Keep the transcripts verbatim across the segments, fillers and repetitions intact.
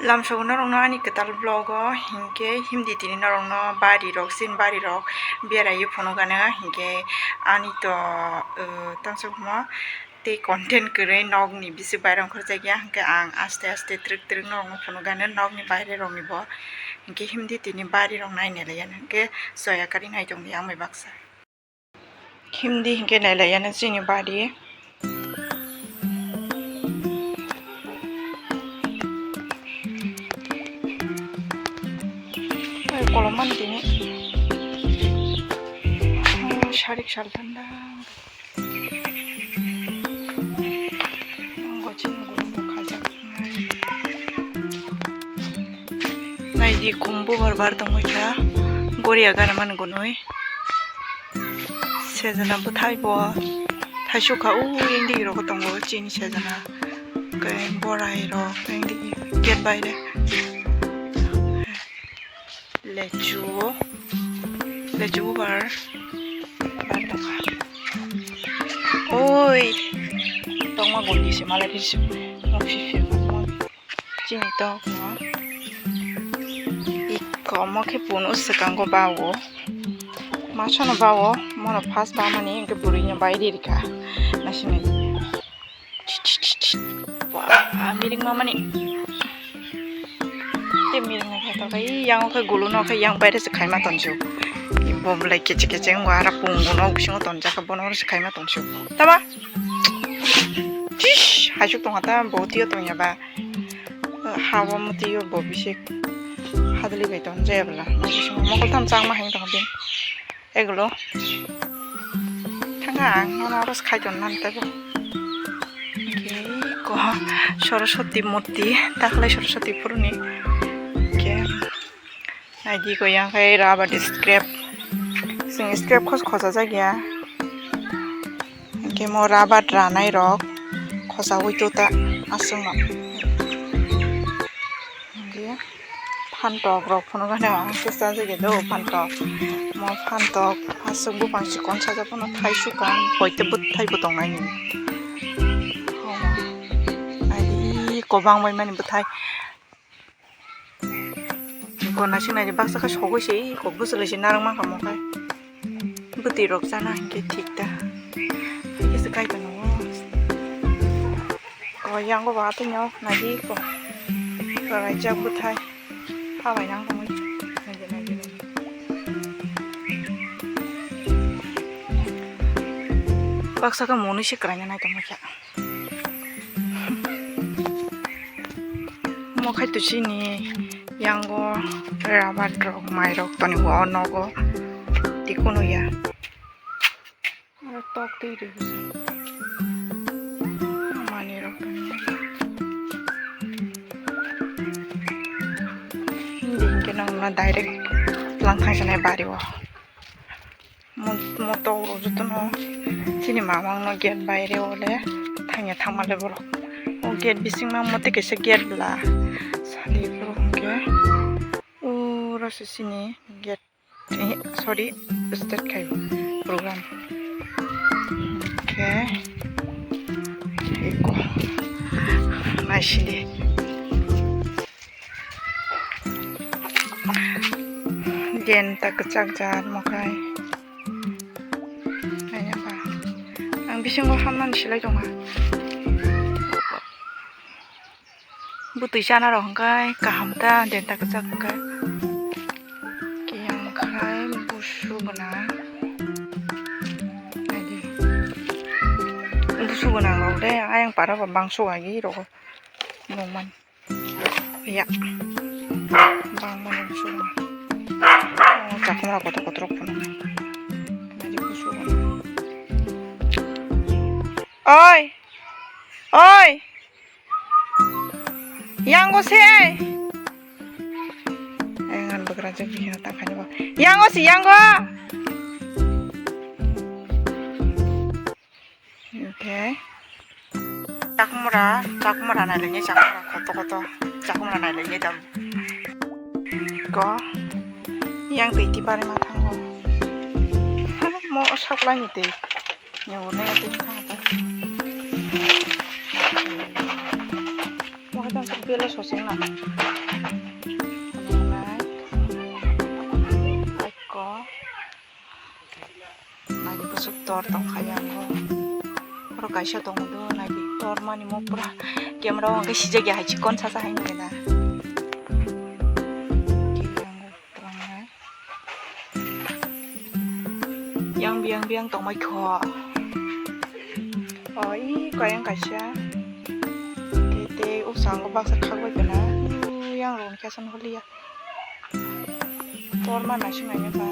Lamsogo norokno ani kwtal vlog o, hinkhe himdi tini norokno bari rok, sin bari rok beraiwi phunukgano, hinkhe ani to, uh, tansukma tei content kwrwi nokni bisik bairok ongkhorjakya, hinkhe ang aste aste twrwk twrwk norokno phunukgano nokni baire rokni bo, hinkhe himdi tini bari rok nainailaiyano, hinkhe soya kari naitongdi ang bai baksa. Himdi hinkhe nailaiyano chini bari. Oi, kolom mani tini. Oh, sarik saltan da. Nai di khum bubar bar tongwi kha, goria gana mani gunui. Sejana bwthai bo thaisuk kha, o indigi rogo tongo chini sejana, khe borai rok indigi gate baire. Lechu, lechu bubar bar tongkha. Oi, tongma gondi se malai phirsi, mo phir phir mo chini tokma. Iko mo khe punu swkango bawo. Masano bawo, mono first bamani, hwnkhe bwrwino bai ririkha. Naisingni. Wah, miring mamani. Te miring na khe tongkha, i yang khe gulu no khe yang baire se khaima tonsio. I bo belai keche keche wngwa, ara pungu no bisingo tonjak kha, bono se khaima tonsio. Tama? Tish, haisuk tongkha ta, bo tio tongya ba. Hawa muti yo bo bisik. Hadli bai tonjaya bela. Mokol tam changma hain tongkha bin. Egulo. Thangkha ang nono oro se khai ton nan tebo. Oke, ko Saraswati murti, takhlai Saraswati phuruni. Oke. Naidi ko yang khai rubber scrap. Sing scrap khos khosa jagya. Oke, mo rubber ranai rok khosa ui tuta asung no. Oke. Phantok rok phunukgano ang se chajagwi do phantok. Mo phantok aswk buphang chikon sajak phano thai sukang, hoite bwthai bo tongnai nini. Ai, kobang bai mani bwthai. Gona sinai baksa khe sogwi se, kok bwswlwi se narwk mankha mo khai. Bwtwi rok chana hinkhe thik ta. Haikhe se kai tongo. O yang bo ba twi no nadi ko. Raijak bwthai. Habai nang tongwi. Naidi, naidi, naidi. Baksa khe monwi se kwraina nai tongma khe. Mo khai to chini yango rubber rok, mai rok toni o nogo. Tikuno ya. Aro tok twi rw. Mani rok toni. Hindi hinkhe nang na direct lang thang sanai bari o. Mo-, motok rok jotono chini mamang no gate baire ole thangya thangma le borok. O gate bising ma mote kaisa gate bwla sadi borok hwnkhe uro se chini gate, eh, sorry, start khai program. Hwnkhe eko naisili. Den ta kwchak jat mokhai. Ayaba. Ang bisingo hamnani silai tongma. Bwtwi chana rok hwnkhe kaham ta, den ta kwchak hwnkhe. Kiyang khai busu gwnang. Naidi. Busu gwnang rok de, ayang para bo bangso agi rogo. Nungman. Ya. Bang mani busu. Oh, chakhumra kotor kotor rok phunuknai. Mani busu. Oi. Oi. Yango se. Eh, ngan bagra jagi hina tangkhani ba. Yango se, yango. Okay. Chakmura, chakmura nai lenge, chakmura koto koto, chakmura nai lenge dam. Ko, yang tei ti pare ma thango. Mo saklai ni tei. Ni ur ne tei thango. Mo dam. Bela soseng na. Aiko. Nai bwswk tor tongkha yango. Oro kaisa tongo do, nai di tor mani mo pura camera o hwnkhe sijak ya hai chikon sa sa hai nai na. Yango twlangnai. Yang biyang biyang tongmai kho. O i koyang kaisa. Tei tei usango baksa khagwi kana. Yang rong khe san holiya. Tor ma naising naina ba.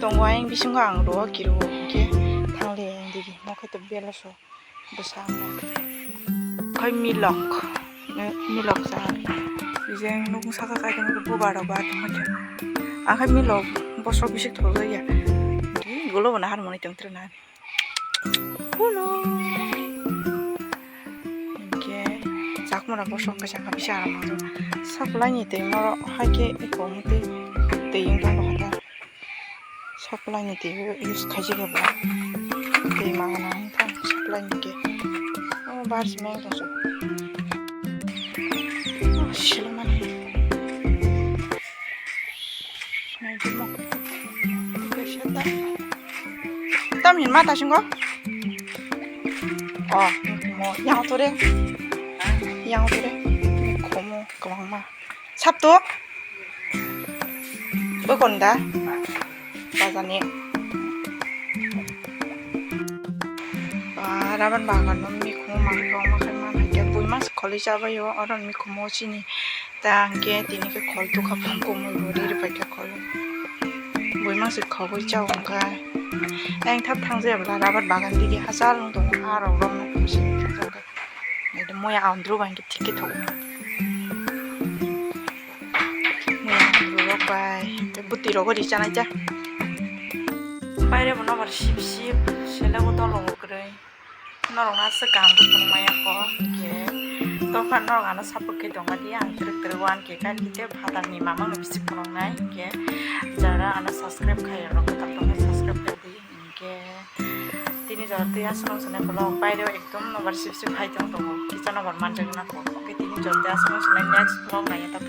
Tongo ayang bisingo ang rwo kiro hwnkhe thangle ayang digi mokhe to belaso bwsa wngkha. Khai milok, milok cha bijeng nukung saka kai tongkhe bubar rok ba tongkhe ang khai milok bosok bisik thokjakya. Gulo bo nahar mwnwi tongtra nani. Hello. Hingke chakmara bosong kaisa kha bisa rok mangjak. Supply ni twi mo hai khe eko motwi twi wng tong kha. Supply ni twi use khaijak bo. Twi ma gana wng tong supply ni khe. O bar simi wng tong. Silo mani. Tam hin ma ta singo. Oh, mo yang to re. Yang to re. Khomo kwbangma. Sapto. Bokon da. Bajani. Ba, raban bagan no mikhumo mangkok makhai manai khe bui mas kholi chabaio oro mikhumo chini. Ta hwnkhe tini khe khol tukha phang kumui bo ri rwbaikha khol. Bui mangsi khogwi chao hwnkha. Ayang thap thangjaya bwla rabar bagan digi hachal wng tongo, aa rok romno khobisi wng tongkha. Moya andro bai hwnkhe thik khe thogo. Moya andro rok bai tei bwtwi rogo ri chanai cha. Baire bo nobar sip sip sele bo dolo bo kwrwi. Norok no aswk kaham khe phunukmaya kho, hwnkhe dophano norok ano support khe tongma di, ang twrwk twrwk one K kha, hwnkhe phatar ni mama no bisi phunuknai, hwnkhe jara ano subscribe khai rok kwtal tongkhe subscribe khai di, hwnkhe tini jora tei aswk no sanai vlog baire o ekdom nobar sip sip hai tong tongo, kisa nobar manjak na kho, hwnkhe tini jora tei aswk no sanai next vlog nai ta.